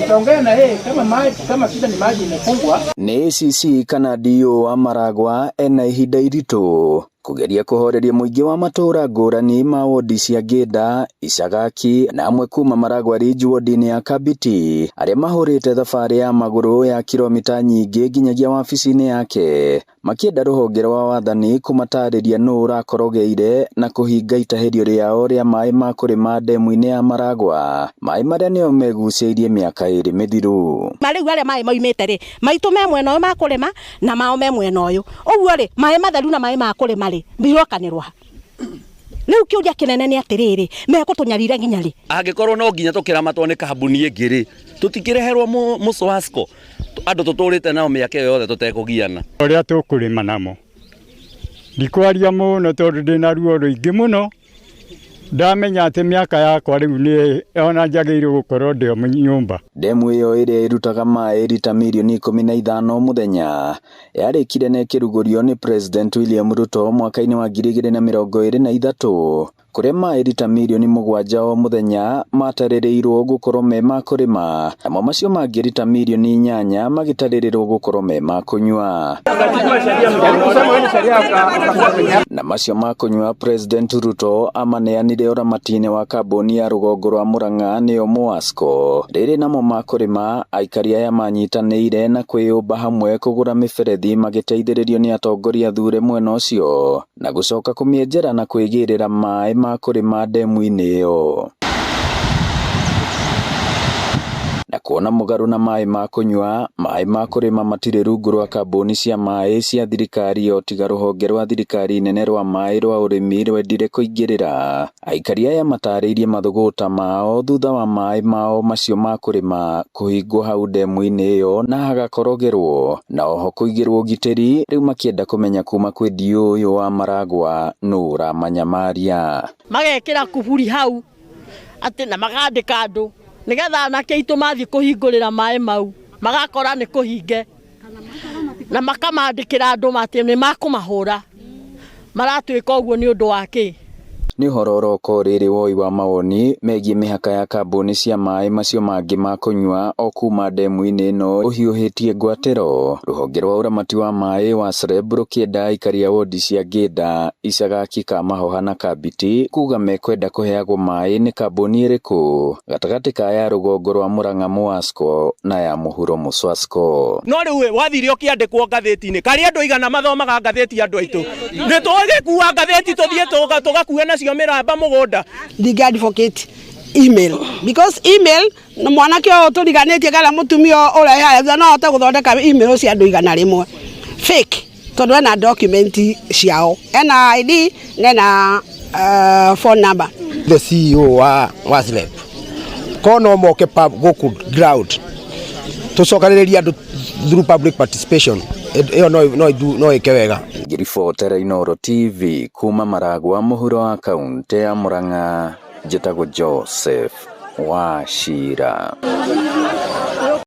Tutaongea na yeye kama maji, kama shida ni maji imefungwa. Nĩ ACC kana DO wa Maragwa ena ihinda iritũ kũgeria kũhoreria mũingĩ wa matũũra ngũrani ma wodi cia Ngĩnda, Icagaki na amwe kuma Maragwa Ridge wodi-inĩ ya Kabiti arĩa mahũrĩte thabarĩ ya magũrũ ya kilomita nyingĩ nginyagia wabici-inĩ yake makĩenda rũhonge rwa wathani kũmatarĩria nũ ũrakorogeire na kũhinga itahĩrio rĩao rĩa maĩ ma kũrĩma ndemu-inĩ ya Maragwa, maĩ marĩa nĩo megucĩirie mĩaka 2 mĩthiru. Rĩu arĩa maĩ maumĩte rĩ, maitũ me mwena ũyũ ma kũrĩma na mao me mwena ũyũ, ũguo rĩ maĩ matheru na maĩ ma kũrĩma rĩ birokanĩrwo ha? Rĩu kĩũria kĩnene nĩ atĩrĩrĩ, mekũtũnyarira nginya rĩ? Angĩkorwo no nginya tũkĩramatwo nĩ kambuni ĩngĩ rĩ, tũtikĩreherwo Mũswasco andũ tũtũrĩte nao mĩaka ĩyo yothe tũtekũgiana. Ũrĩa tũkũrĩma namo ndikwaria mũno tondũ ndĩna ruo rũingĩ mũno, ndamenya atĩ mĩaka yakwa rĩu nĩ ona njagĩrĩirwo gũkorwo ndĩ o nyũmba. Ndemu ĩyo ĩrĩa ĩrutaga maĩ rita mirioni 15 mũthenya yarĩkire na ĩkĩrugũrio nĩ President William Ruto mwaka-inĩ wa 2023 kũrĩa maĩ rita mirioni 7 o mũthenya matarĩrĩirwo gũkorwo me ma kũrĩma, namo macio mangĩ rita mirioni 8 magĩtarĩrĩrwo gũkorwo me ma kũnyua. Na macio ma kũnyua President Ruto amaneanire ũramati-inĩ wa kambuni ya rũgongo rwa Murang'a nĩyo Muasco. Rĩrĩ namo ma kũrĩma aikari aya manyitanĩire na kwĩyũmba hamwe kũgũra mĩberethi magĩteithĩrĩrio nĩ atongoria athure mwena ũcio na gũcoka kũmĩenjera na kwĩgĩrĩra maĩ ma kũrĩma ndemu-inĩ ĩyo. Na kuona mũgarũ na maĩ ma kũnyua, maĩ ma kũrĩma matirĩ rungu rwa kambuni cia maĩ cia thirikari o tiga rũhonge rwa thirikari nene rwa maĩ rwa ũrĩmi rwendire kũingĩrĩra. Aikari aya matarĩirie mathũgũta mao thutha wa maĩ mao macio ma kũrĩma kũhingwo hau ndemu-inĩ ĩyo na hagakorogerwo na oho kũigĩrwo ũgitĩri, rĩu makĩenda kũmenya kuma kwĩ DO ũyũ wa Maragwa nũ ũramanyamaria. Magekĩra kuburi hau atĩ na magandĩka andũ nĩgetha anake aitũ mathiĩ kũhingũrĩra maĩ mau magakora nĩ kũhinge na makamandĩkĩra andũ atĩ nĩ makũmahũra, maratuĩka ũguo nĩ ũndũ wa kĩ? Nĩ ũhoro ũroka rĩrĩ woi wa mawoni megiĩ mĩhaka ya kambuni cia maĩ macio mangĩ ma kũnyua o kuma ndemu-inĩ ĩno ũhiũhĩtie ngwatĩro. Rũhonge rwa ũramati wa maĩ wa SREB rũkĩenda aikari a wodi cia Ngĩnda, Icagaki, Kamahoha na Kabiti kuga mekwenda kũheagwo maĩ nĩ kambuni ĩrĩkũ gatagatĩ ka ya rũgongo rwa Murang'a Muasco na ya mũhuro Muswasco. No rĩu wathire ũkĩandĩkwo ngathĩti-inĩ, karĩ andũ igana mathomaga ngathĩti andũ aitũ, nĩ tũgĩkua ngathĩti tũthiĩ tũgakue nacio mĩramba mũgũnda. Ndingĩ advocate email because email na mwanake ũyũ tũriganĩtie kana mũtumia ũrĩa harĩa no ahote gũthondeka email cia andũ 100 fake tondũ ena document ciao, ena ID na ena phone number. The CEO wa SREB ko no moke gũkũ ground tũcokanĩrĩrie andũ through public participation ĩyo no ĩke wega. Ngĩribotera Inooro TV kuma Maragwa mũhuro wa kaũntĩ ya Murang'a, njĩtagwo Joseph Wachira.